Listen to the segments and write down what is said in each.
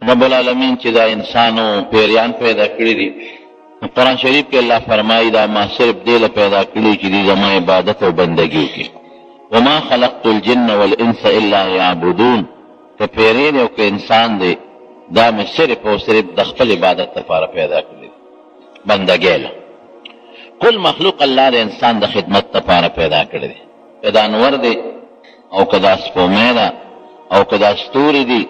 رب العالمین چې دا انسان او پیریان پیدا کړي دي، قرآن شریف کې الله فرمایي دا ما صرف دې له پیدا کړي چې دوی زما عبادت او بندګي وکړي. وما خلقت الجن والانس الا ليعبدون. که پیری دی او که انسان دی، دا مې صرف او صرف د خپل عبادت لپاره پیدا کړي دي، بندګۍ له. کل مخلوق الله د انسان د خدمت لپاره پیدا کړی دی، که دا نور دی او که دا سپوږمۍ ده او که دا ستوري دي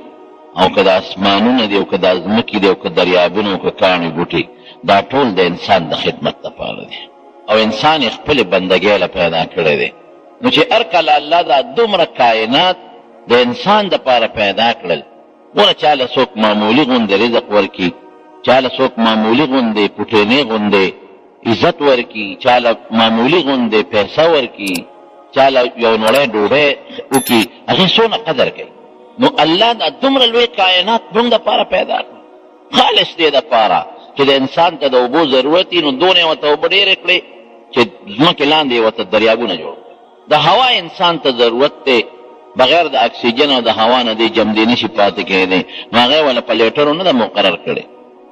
او که دا اسمانونه دي او که دا ځمکې دي او که دریابونه او که کاڼي بوټي، دا ټول د انسان د خدمت لپاره دي او انسان یې خپلې بندګۍ له پیدا کړی دی. نو چې هر کله الله دا دومره کاینات د انسان دپاره پیدا کړل، ګوره چا له څوک معمولي غوندې رزق ورکړي، چا له څوک معمولي غوندې پوټینې غوندې عزت ورکړي، چا له معمولي غوندې پیسه ورکړي، چا له یو نوړی ډوډۍ وکړي، هغې څونه قدر کوي. نو الله دا دومره لوی کاینات موږ دپاره پیدا کړ، خالص دې دپاره چې د انسان ته د اوبو ضرورت وي، نو دونه یې ورته اوبه ډېرې کړې چې ځمکې لاندې یې ورته دریابونه جوړ کړل. د هوا انسان ته ضرورت دی، بغیر د اکسیجن او د هوا نه دی جمدې نشي پاتې کېدی، نو هغه یې وله په لیټرو نه ده مقرر کړې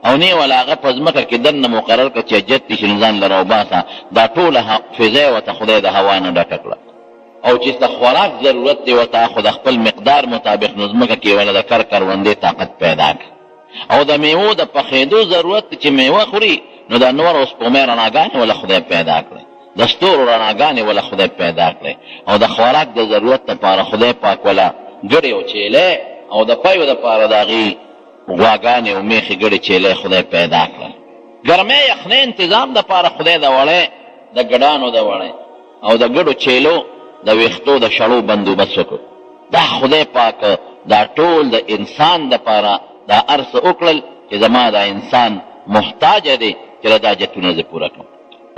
او نه یې وله هغه په ځمکه کې دننه مقرر کړه چې حاجت دې شي نو ځان له راوباسه. دا ټوله فضا یې ورته خدای د هوا نه ډکه کړه. او چې د خوراک ضرورت دی ورته، خو د خپل مقدار مطابق، نو ځمکه کې یې وله د کر کروندې طاقت پیدا کړ. او د میوو د پخېدو ضرورت چې میوه خوري، نو د نور او سپوږمۍ رڼاګانې وله خدای پیدا کړې، د ستورو رڼاګانې وله خدای پیدا کړې. او د خوراک د ضرورت لپاره خدای پاک وله ګړې او چیلې، او د پیو لپاره د هغې غواګانې او میخې ګړې چیلې خدای پیدا کړل. ګرمۍ یخنۍ انتظام لپاره خدای د وړۍ د ګډانو د وړۍ او د ګډو چیلو د ویښتو د شړو بندوبست وکړ. دا خدای پاک دا ټول د انسان دپاره دا هر څه وکړل چې زما دا انسان محتاج دی چې دا حاجتونه زه پوره کړم.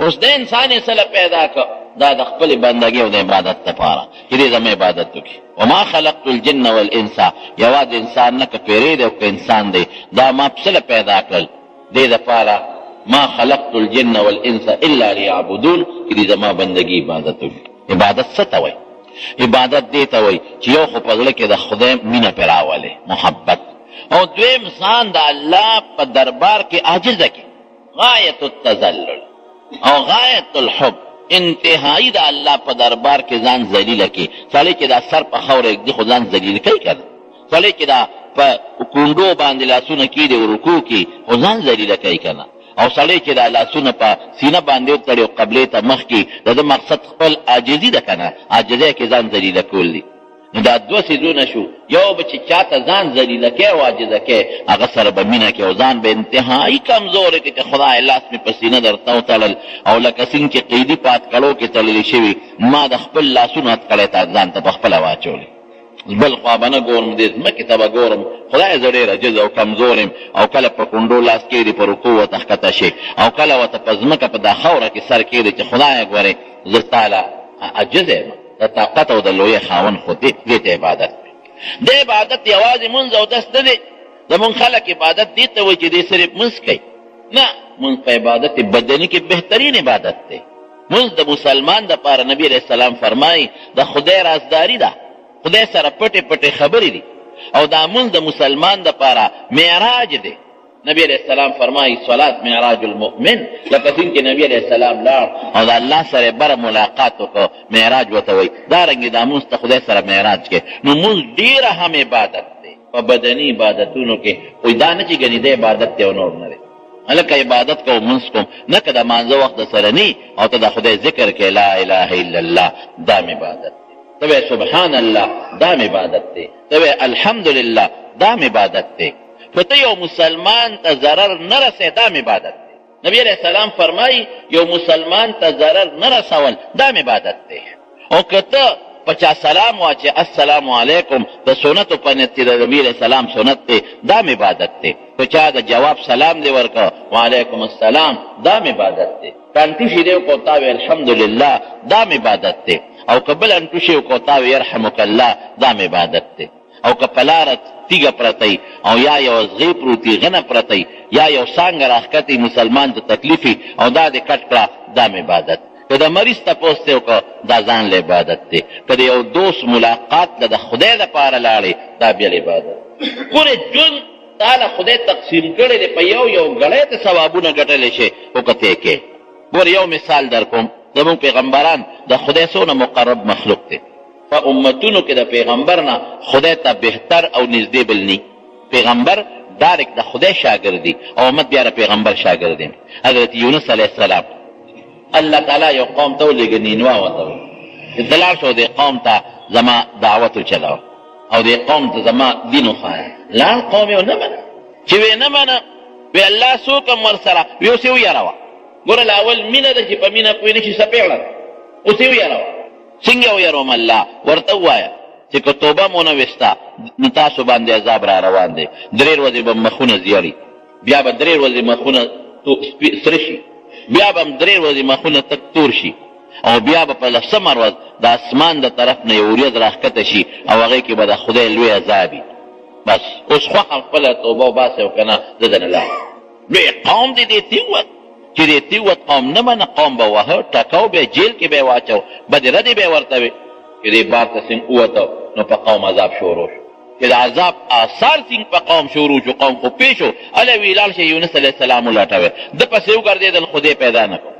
اوس د انسان یې څه له پیدا کړ؟ دا د خپلې بندګۍ او د عبادت لپاره چې دی زما عبادت وکړي. وما خلقت الجن والانس، یوازې انسان نه، که پیری دی او که انسان دی، دا ما په څه له پیدا کړل؟ دې دپاره ما خلقت الجن والانس الا ليعبدون، چې دوی زما بندګي عبادت وکړي. عبادت څه ته وایي؟ عبادت دې ته وایي چې یو خو په زړه کې د خدای مینه پرې راولې، محبت، او دویم ځان د الله په دربار کې عاجزه کړي، غایت التذلل او غایت الحب، انتهایی د الله په دربار کې ځان ذلیله کړي. سړی چې دا سر په خاوره ږدي خو ځان ذلیل کوي که نه؟ سړی چې دا په کونډو باندې لاسونه کیږدي او رکوع کړي خو ځان ذلیله کوي که نه؟ او سړی چې دا لاسونه په سینه باندې وتړي او قبلې ته مخ کړي، د ده مقصد خپل عاجزي ده که نه؟ عاجزۍ کې ځان ذلیله کول دي. نو دا دوه څیزونه شو، یو به چې چاته ځان ذلیله کوې او عاجزه کوې، هغه سره به مینه کوې او ځان به انتهایي کمزوری کړې چې خدای لاس مې په سینه درته وتړل او لکه څنګه چې قیدي په هتکړو کې تړلی شوي، ما د خپل لاسونو هتکړۍ ته ځان ته په خپله واچولې، بل خوا به نه ګورم، دې ځمکې ته به ګورم، خدای زه ډېر عاجز او کمزور یم. او کله په کونډو لاس کېږدي، په رکوع ورته ښکته شي، او کله ورته په ځمکه په دا خاوره کې سر کېږدي چې خدایه ګورې زه ستا له عاجز یم، د طاقت او د لویې خاوند خو دې. دې ته عبادت وایي. د عبادت یوازې مونځ او دس نه دی. زمونږ خلک عبادت دې ته وایي چې دی صرف مونځ کوي. نه، مونځ په عبادت بدني کې بهترین عبادت دی. مونځ د مسلمان دپاره نبی علیه السلام فرمایي د خدای رازداري ده، خدای سره پټې پټې خبرې دي، او دا مونځ د مسلمان دپاره معراج دی. نبی علیه السلام فرمایي صلات معراج المؤمن، لکه څنګه چې نبی علیه السلام لاړ او د الله سره بره ملاقات وکړ، معراج ورته وایي، دارنګې دا مونځ ته خدای سره معراج کوي. نو مونځ ډېر اهم عبادت دی په بدني عبادتونو کې، خو دا نه چې ګنې دی عبادت دی او نور نه دی. هلکه عبادت کوم، مونځ کوم، نه که د مانځه وخت د سره نی او ته د خدای ذکر کې، لا اله الا الله، دا مې عبادت دی. ته وایې سبحان الله، دا مې عبادت دی. ته وایې الحمدلله، دا مې عبادت دی. خو ته یو مسلمان ته ضرر نه رسې، دا مې عبادت دی. نبی علیه السلام فرمایي یو مسلمان ته ضرر نه رسول دا مې عبادت دی. او که ته په چا سلام واچې السلام علیکم د سنتو په نیت چې د نبي علیه السلام سنت دی، دا مې عبادت دی. که چا د جواب سلام دې ورکړ وعلیکم السلام، دا مې عبادت دی. که انټوشي دې وکړو تا وې الحمدلله، دا مې عبادت دی. او که بل انټوشي وکړو تا وې یرحمک الله، دا مې عبادت دی. او که په لاره تیږه پرته وي او یا یوه ځغې پروت وي، غنه پرته وي، یا یو څانګه راښکته وي، مسلمان ته تکلیف وي او دا دې کټ کړه، دا هم عبادت. که د مریض تپوس دې وکړ، دا ځان له عبادت دی. که د یو دوست ملاقات له د خدای لپاره لاړې، دا بیا عبادت. پوره ژوند تاله خدای تقسیم کړی دی، په یو یو ګړی ته ثوابونه ګټلی شې، خو که ته یې کې. ګوره یو مثال در کوم، زموږ پیغمبران د خدای څونه مقرب مخلوق دی. په امتونو کې د پیغمبر نه خدای ته بهتر او نږدې بل نی. پیغمبر ډایرکټ د خدای شاګرد دی او امت بیا د پیغمبر شاګرد دی. حضرت یونس علیه السلام الله تعالی یو قوم ته ولېږه، نینوا ورته وایي چې ته لاړ شه او دې قوم ته زما دعوت وچلوه او دې قوم ته زما دین وښایه. لاړ قوم یې ونه منه، چې ویې نه منه وی الله څوک هم ورسره وی، اوس یې ویروه. ګوره له اول مینه ده چې په مینه پوه نه شي څپېړه ده، اوس یې ویروه. څنګه ویروم؟ الله ورته ووایه چې که توبه مو نه ویسته نو تاسو باندې عذاب را روان دی، درې ورځې به مخونه زیړي، بیا به درې ورځې مخونه سره شي، بیا به هم درې ورځې مخونه تک تور شي، او بیا به په لسمه ورځ د اسمان د طرف نه یو وریځ راښکته شي او هغې کې به د خدای لوی عذاب وي. بس اوس خوښه خپله توبه وباسئ او که نه زه درنه لاړم. لوی قوم دی دې تې ووت، چې دې تې ووت قوم نه منه، قوم به وهه ټکاو به جیل کې به یې واچو، بدې ردې به یې ورته وې. چې دې بار ته څنګه ووته نو په قوم عذاب شروع شو. چې د عذاب آثار څنګه په قوم شروع شو، قوم خو پوه شو، هله وی لاړ شئ یونس علیه السلام ولټوئ. ده پسې وګرځېدل خو دی پیدا نه کړ.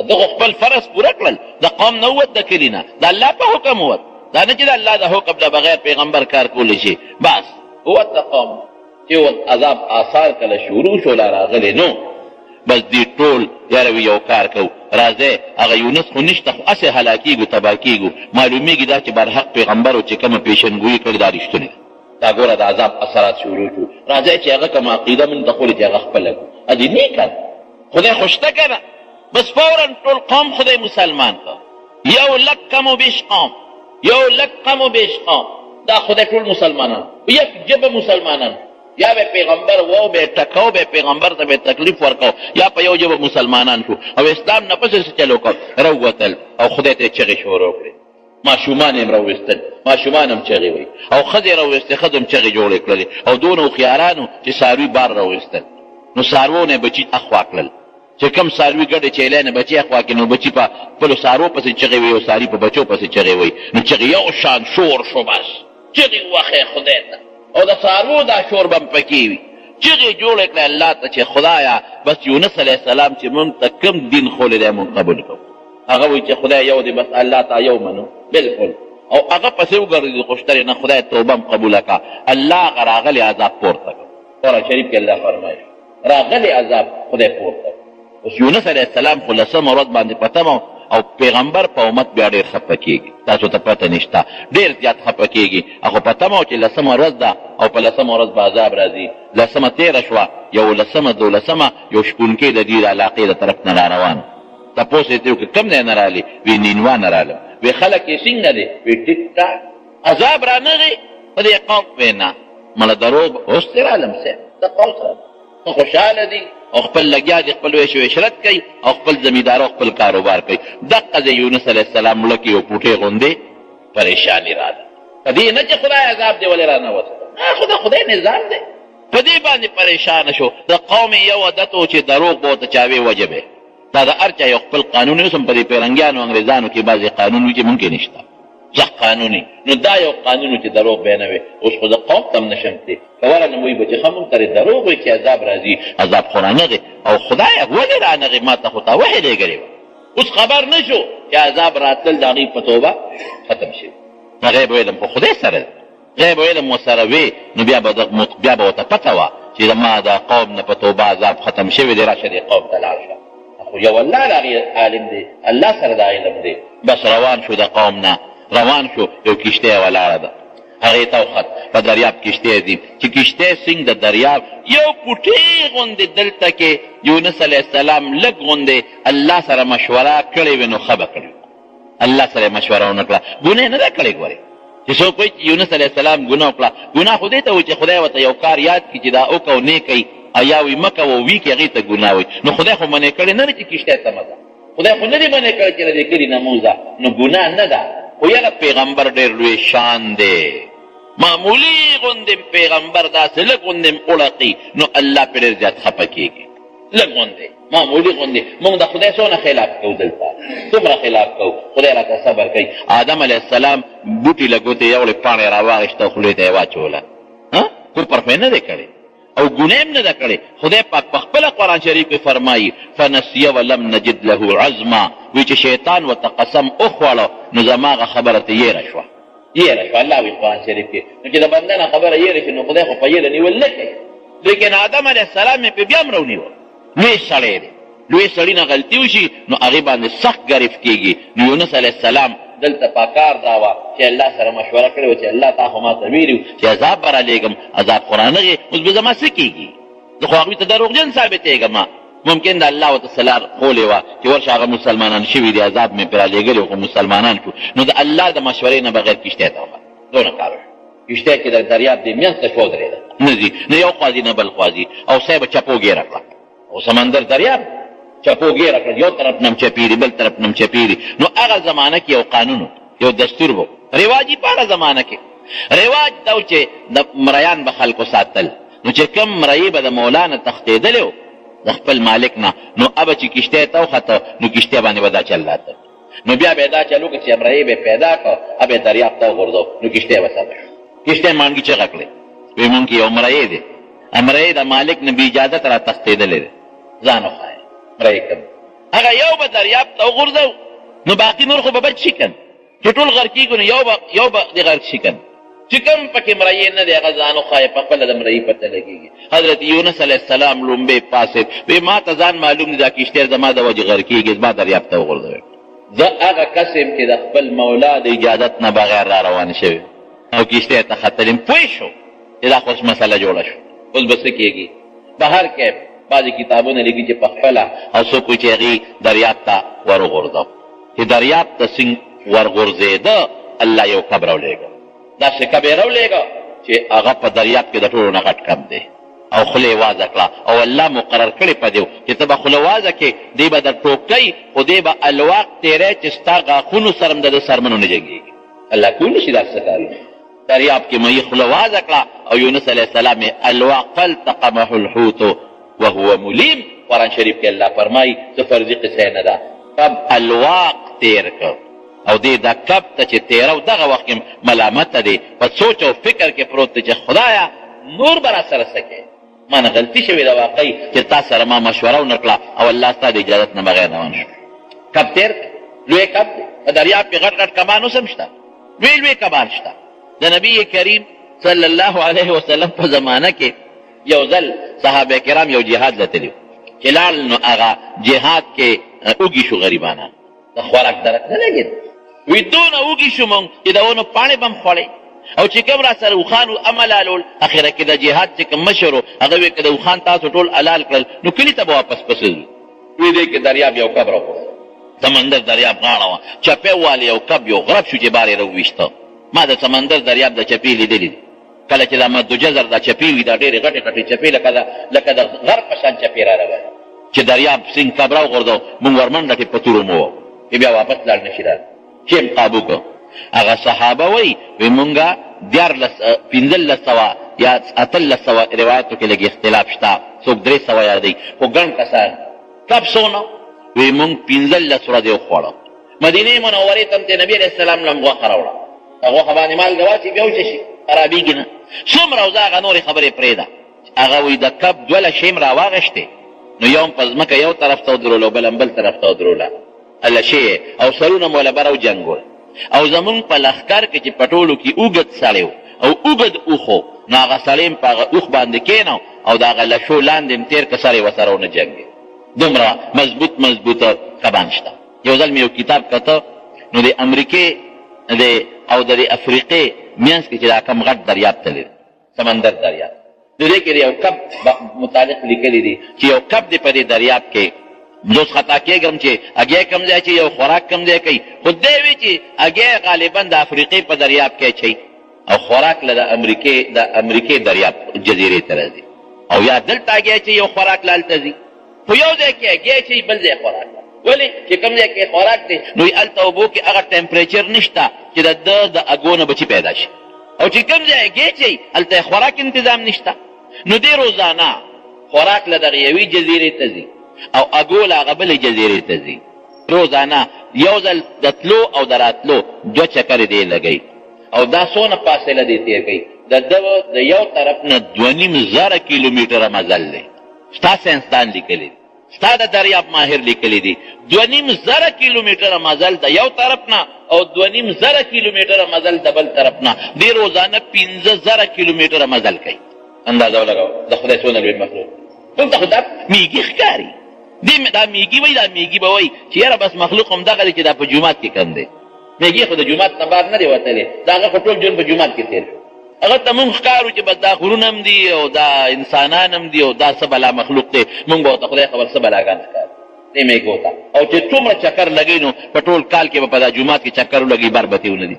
ده خو خپل فرض پوره کړل، د قوم نه ووت، د کلي نه د الله په حکم ووت، دا نه چې د الله د حکم نه بغیر پیغمبر کار کولی شي. بس ووت د قوم، چې ووت عذاب آثار کله شروع شو لا راغلی نو بس دی ټول یاره وی یو کار کوو، راځئ هغه یونس خو نشته، خو هسې هلاکیږو تباه کیږو، معلومیږي دا چې برحق پیغمبر و چې کومه پیشنګویي کړې دا رښتونې ده. دا ګوره د عذاب اثرات شروع شو، راځئ چې هغه کومه عقیده مونږ ته ښولې چې هغه خپله کړو، ادې نه که نه خدای خو شته که نه؟ بس فورا ټول قوم خدای مسلمان کړ، یو لک کم و بیش قوم، یو لک کم و بیش قوم، دا خدای ټول مسلمانان یک ژبه مسلمانان، یا به پیغمبر وو به ټکاو به پیغمبر ته به تکلیف ورکاو، یا په یو ژبه مسلمانان شو او اسلام نه پسې څه چل وکړ، راووتل او خدای ته یې چغې شروع کړې، ماشومان یې هم راوویستل، ماشومان هم چغې وایي، او ښځې یې راوویستې، ښځو هم چغې جوړې کړلې، او دونه هوښیارانو چې څاروي بار راوویستل، نو څاروو نه یې بچي اخوا کړل، چې کوم څاروي ګډې چیلې نه بچي اخوا کړي نو بچي په خپلو څاروو پسې چغې وایي او څاروي په بچو پسې چغې وایي، نو چغې یو شان شور شو، بس چغې ووهئ خدای ته، او د څاروو دا شور به هم پکې وي. چغې جوړې کړې الله ته چې خدایا بس یونس علیه السلام چې مونږ ته کوم دین ښولی دی مونږ قبول کوو. هغه وایي چې خدای یو دی، بس الله تا یو منو بالکل، او هغه پسې وګرځېد خو شته نه، خدای توبه هم قبوله کړه، الله هغه راغلی عذاب پورته کړ. قرآن شریف کې الله فرمایي راغلی عذاب خدای پورته کړ. اوس یونس علیه السلام خو لسمه ورځ باندې په تمه او پیغمبر په امت بیا ډېر خفه کېږي، تاسو ته پته نشته، ډېر زیات خفه کېږي، خو په تمه و چې لسمه ورځ ده او په لسمه ورځ به عذاب راځي. لسمه تېره شوه، یولسمه، دولسمه، یو شپونکی د دې د علاقې د طرف نه را روان، تپوس یې ترې وکړ کوم ځای نه راغلې؟ وی نینوا نه رالم. وی خلک یې څنګه دی؟ وی ټیک ټاک. عذاب رانغی په دې قوم؟ وی نه. مړه دروغ اوس ترې رالم صاحب، د قوم سره خوشحاله دي او خپل لګیا دي، خپل عیش او عشرت کوي او خپل زمیندار او خپل کاروبار کوي. دقه ځای یونس علیه السلام مړه کې یو پوټی غوندې پریشاني راغله، په دې نه چې خدای عذاب دې ولې رانه وست، خو د خدای نظام دی، په دې باندې پریشان شو. د قوم یو عادت و چې دروغ به ورته چا وې وجه به دا د هر چا یو خپل قانون اوس هم په دې پیرنګیانو انګریزانو کې بعضې قانون وي چې مونږ کې نشته سخت قانوني، نو دا یو قانون چې دروغ به نه وي. اوس خو زه قوم ته هم نه شم تللی، که ورغلم وایي به چې ښه مونږ ته دروغ وایي چې عذاب راځي، عذاب خو رانغی او خدایه ولې رانغی، ما ته خو تا وحې لېږلې وه. اوس خبر نه شو چې عذاب راتلل د هغوی په توبه ختم شوي. غیب علم خو خدای سره دی، غیب علم ورسره وي نو بیا به بیا به ورته پته وه چې زما د قوم نه په توبه عذاب ختم شوی دی، راشه دې قوم ته لاړ شه. خو یو الله د هغې عالم دی، الله سره دا علم دی. بس روان شو د قوم نه روان شو، یو کښتۍ ولاړه ده، هغې ته وخت په دریاب کښتۍ ځي، چې کښتۍ څنګ د دریاب یو پوټی غوندې دلته کې یونس علیه السلام لږ غوندې الله سره مشوره کړې وي نو ښه به کړې وي. الله سره یې مشوره ونه کړه، ګناه نه ده کړې. ګورې چې څوک وایي چې یونس علیه السلام ګناه وکړه، ګناه خو دې ته وایي چې خدای ورته یو کار یاد کړي چې دا وکړه او نه کوي، او یا وایي مه کوه او ویې کړي، هغې ته ګناه وایي. نو خدای خو منع کړې نه ده چې کښتۍ ته مه ځه، خدای خو نه دی منع کړی چې له دې کلي نه مه وځه، نو ګناه نه ده. خو یاره پیغمبر ډېر لوی شان دی، معمولي غوندې پیغمبر داسې لږ غوندې هم وړقي نو الله پرې ډېر زیات خفه کېږي. لږ غوندې معمولي غوندې موږ د خدای څونه خلاف کوو، دلته څومره خلاف کوو، خدای راته صبر کوي. آدم علیه السلام بوټي له ګوتې یوړې پاڼې راواخیسته او خولې ته یې واچوله، کفر خو یې نه دی کړی. او ګناه هم نه ده کړې. خدای پاک په خپله قرآن شریف کې فرمایي، فنسي ولم نجد له عزما، وایي چې شیطان ورته قسم وخوړه نو زما هغه خبره ترې یېره شوه. یېره شوه، الله وایي قرآن شریف کې، نو چې د بنده نه خبره یېره شي نو خدای خو په یېره نیول نه کوي، لیکن آدم علیه السلام یې پرې بیا هم راونیوه. لوی سړی دی، لوی سړي نه غلطي وشي نو هغې باندې سخت ګرفت کېږي. نو یونس علیه السلام دلته پکار دا وه چې الله سره مشوره کړې وه چې الله تا خو ما ته ویلي چې عذاب به رالېږم، عذاب خو رانغی، اوس به زما څه کېږي؟ زه خو هغوی ته دروغجن ثابتېږم. ممکن د الله ورته څه لار ښولې وه چې ورشه هغه مسلمانان شوي دي، عذاب مې پرې رالېږلی خو مسلمانان شو. نو د الله د مشورې نه بغیر کښتی ته وخته، دونه کار وشو. کښتی چې د دریاب دې منځ ته شوه ودرېده، نه ځي، نه یو خوا ځي نه بل خوا ځي، او صاحب چپو ګېره کړه. او سمندر دریاب چپو ګیره کړل، یو طرف نم چپی دي بل طرف نم چپی دي. نو هغه زمانه کې یو قانون یو دستور وو، رواجی په هغه زمانه کې رواج دا و چې د مریان به خلکو ساتل. نو چې کوم مریی به د مولا نه تښتېدلی و د خپل مالک نه، نو هغه چې کښتۍ ته وخته نو کښتۍ باندې به دا چل راته، نو بیا به یې دا چل وکړ چې مریی به یې پیدا کړ، هغه به یې دریاب ته وغورځاوه، نو کښتۍ به سمه شوه. کښتۍ مانګي چغه کړې، وی مونږ کې یو مریی دی، مریی د مالک نه بې اجازته را تښتېدلی دی، ځان وښایه مریی کوم. هغه یو به دریاب ته وغورځوو نو باقي نور خو به بچ شي که نه، چې ټول غرق کېږي نو یو به یو به دې غرق شي که نه. چې کوم پکې مریی نه دی هغه ځان وښایه، په خپله د مریي پته لګېږي. حضرت یونس علیه السلام لومبی پاڅېد، وی ما ته ځان معلوم دی دا کښتی زما د وجې غرق کېږي، زما دریاب ته وغورځوئ. زه هغه کس یم چې د خپل مولا د اجازت نه بغیر را روان شوی او کښتۍ ته ختلی یم. پوه شو چې دا خو اوس مسله جوړه شوه، اوس به څه کېږي؟ بهر کیف بعضې کتابونه لیکي چې په خپله او څوک وایي چې هغوی دریاب ته وروغورځاو. چې دریاب ته څنګه ورغورځېده، الله یو کب راولېږه، داسې کب یې راولېږه چې هغه په دریاب کې د ټولو نه غټ کب دی، او خوله یې وازه کړه. او الله مقرر کړې په دې چې ته به خوله وازه کړې، دی به در ټوپ کوي، خو دی به الواق تېری چې ستا غاښونو سره هم د ده څرمنو نه جنګېږي. الله کولی شي داسې څه کارونه. دریاب کې مې خوله وازه کړه او یونس علیه السلام یې الواق، فالتقمه الحوت وهو ملیم. قرآن شریف کې الله فرمایي، څه فرضي قصه نه ده، کب الواق تېر کړ او دې دا کب ته چې تېرو دغه وخت کې ملامت دی، په سوچ او فکر کې پروت دی چې خدایه نور به راسره څه کوې، ما نه غلطي شوې ده واقعي چې تا سره ما مشوره ونه کړه او الله ستا د اجازت نه بغیر روان شو. کب تېر کړ، لوی کب دی، په دریاب کې غټ غټ کبان اوس هم شته، لوی لوی کبان شته. د نبی کریم صلی الله علیه وسلم په زمانه کې یو ځل صحابه کرام یو جهاد له تللي، چې لاړل نو هغه جهاد کې اوږي شو غریبانان، د خوراک درک نه لګېد. وی دونه اوږي شو مونږ چې د ونو پاڼې به هم خوړې، او چې کوم را سره اوښان وو هم حلالول. اخره کې د جهاد چې کوم مشر و هغه وی که د اوښان تاسو ټول حلال کړل نو کلي ته به واپس پسې ځو. وی دې کې دریاب یو کب راوغورځېد، سمندر دریاب غاړه وه، چپې ووالې یو کب یو غرب شو چې بار یې راوویشته. ما د سمندر دریاب د چپې لیدلي دي، کله چې دا مد جزر دا چپې وي، دا ډېرې غټې غټې چپې لکه د لکه د غر په شان چپې را روانې، چې دریاب سیند کب راوغورځاو مونږ ورمنډه کړې په تورو مو وو چې بیا واپس لاړ نه شي را چې هم قابو کړو. هغه صحابه وایي وی مونږه 13 1500 یا 1800 روایتو کې لږ اختلاف شته، څوک 300 یادوي، خو ګڼ کسان کب څونه وی مونږ 15 ورځې وخوړه. مدینې منورې ته هم ته نبي علیه السلام له هم غوښه راوړه، په غوښه باندې مالګه واچوي بیا وچه شي خرابېږي نه. څومره اوضاع هغه نورې خبرې پرېږده. هغه وایي د کب دوه لشې هم راواخیستې، نو یو هم په ځمکه یو طرف ته ودروله او بل هم بل طرف ته ودروله لشې یې، او سرونه مو له بره وجنګول. او زمونږ په لښکر کې چې په ټولو کې اوږد سړی و او اوږد اوښ و، نو هغه سړی هم په هغه اوښ باندې کېناو او د هغه لشو لاندې هم تېر که سر یې ورسره ونه جنګېد. دومره مضبوط مضبوط کبان شته. یو ځل مې یو کتاب کته، نو د امریکې د او د افریقې مینځ کې چې دا کوم غټ دریاب تللی دی، سمندر دریاب، نو دې کې یو کب متعلق لیکلی دی چې یو کب دی په دې دریاب کې. زه اوس خطا کېږم چې هګۍ کوم ځای چې یو خوراک کوم ځای کوي، خو دی وي چې هګۍ غالبا د افریقې په دریاب کې اچوي او خوراک له د امریکې د امریکې دریاب جزیرې ته راځي، او یا دلته هګۍ اچوي او خوراک له هلته ځي. خو یو ځای کې هګۍ اچوي بل ځای خوراک. ولې چې کوم ځای کې خوراک دی نو هلته اوبو کې هغه ټمپریچر نشته چې د ده د هګو نه بچي پیدا شي، او چې کوم ځای هګۍ اچوي هلته خوراک انتظام نشته. نو دی روزانه خوراک له دغې یوې جزیرې ته ځي او هګو له هغه بلې جزیرې ته ځي. روزانه یو ځل د تلو او د راتلو دوه چکرې دی لګوي، او دا څونه فاصله دی تېر کوي؟ د ده د یو طرف نه 2500 کیلومتره مزل دی. ستا ساینسدان لیکلی دی، ستا د دریاب ماهر لیکلی دی، 2500 کیلومتره مزل د یو طرف نه او 2500 کیلومتره مزل د بل طرف نه. دی روزانه 5000 کیلومتره مزل کوي. اندازه ولګوه د خدای څونه لوی مخلوق. موږ ته خو دا میږي ښکاري، دې دا میږي وایي، دا میږي به وایي چې یاره بس مخلوق همدغه دی چې دا په جومات کې کم دی. میږي خو د جومات نه بهر نه دی وتلی، د هغه خو ټول ژوند په جومات کې تېر شو. هغه ته مونږ ښکارو چې بس دا غرونه هم دي او دا انسانان هم دي او دا څه بلا مخلوق دی، مونږ به ورته خدای خبر څه بلاګان ښکارو دې میږو ته. او چې څومره چکر لګوي نو په ټول کال کې به په دا جومات کې چکر ولګوي، بر به ترې ونه ځي.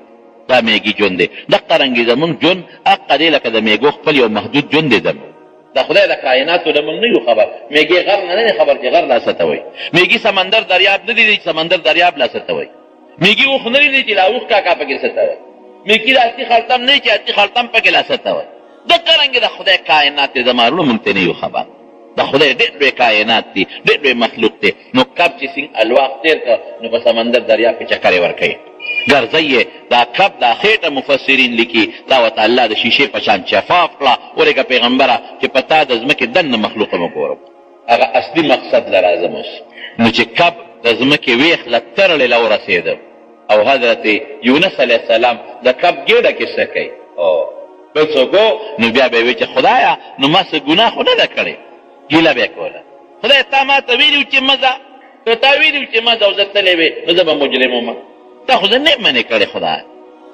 دا میږي ژوند دی. دقه رنګې زمونږ ژوند هقه دی لکه د میږو خپل یو محدود ژوند دی زمونږ. د خدای د کائناتو له مونږ نه یو خبر. میږی غر نه نه خبر چې غر لا څه ته وایي. میږي سمندر دریاب نه دی چې سمندر دریاب لا څه ته وایي. میږي اوښ نه دی چې لا اوښ کاکا پکې څه ته وایي. میږي د هستي خړتم نه چې هستي خړتم پکې لا څه ته وایي. دقه رنګې د خدای کائنات دی زما وروڼو، مونږ ته نه یو خبر. د خدای ډېر لوی کائنات دي، ډېر لوی مخلوق دی. نو کب چې څنګه الواح تېر کړ نو په سمندر دریاب کې چکرې ورکوي، ګرځي یې. دا کب دا خېټه مفسرین لیکي دا ورته الله د شیشې په شان شفاف کړه. ورېږه پیغمبره چې په تا د ځمکې دننه مخلوق هم وګورم. هغه اصلي مقصد له راځم اوس. نو چې کب د ځمکې ویښ له ترړې له ورسېده او حضرت یونس علیه السلام د کب ګېډه کې څه کوي او بل څوک نو بیا به یې ویل چې خدایه نو ما څه ګناه خو نه ده کړې. ګیله به یې کوله، خدای تا ما ته ویلي چې مه ځه، که تا ویلي چې مه ځه او زه تللی وی نو زه به مجرم وم، تا خو زه نه یم منې کړې، خدایه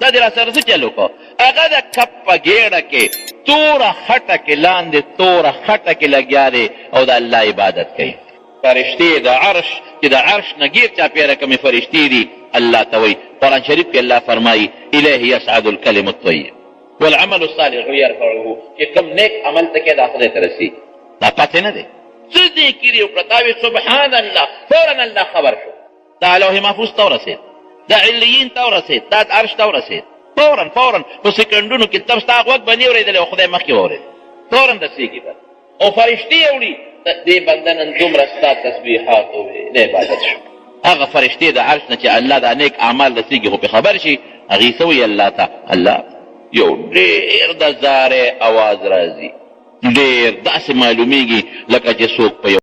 دا دې راسره څه چل وکړو؟ هغه د کب په ګېډه کې توره خټه کې لاندې توره خټه کې لګیا دی او د الله عبادت کوي. فرشتې د عرش چې د عرش نه ګیر چاپېره کومې فرشتې دي الله ته وایي، قرآن شریف کې الله فرمایي الیه یصعد الکلم الطیب والعمل الصالح يرفعه، چې کوم نیک عمل ته کې دا خدای ته رسېږي. دا پاتې نه دی. څه ذکر یې وکړه، تا وې سبحان الله، فورا الله خبر شو. دا لوح محفوظ ته ورسېد، دا علیین ته ورسېد، دا عرش ته ورسېد، فورا فورا په سیکنډونو کې تم ستا غوږ به نه اورېدلی او خدای مخکې واورېد، فورا رسېږي بس. او فرشتې یې وړي، دې بنده نن دومره ستا تسبیحات ووې، د عبادت شو. هغه فرشتې د عرش نه چې الله دا نیک اعمال رسېږي خو پرې خبر شي، هغې څه وایي الله ته؟ الله یو ډېر د زارۍ اواز راځي، ډېر داسې معلومیږي لکه چې څوک په یو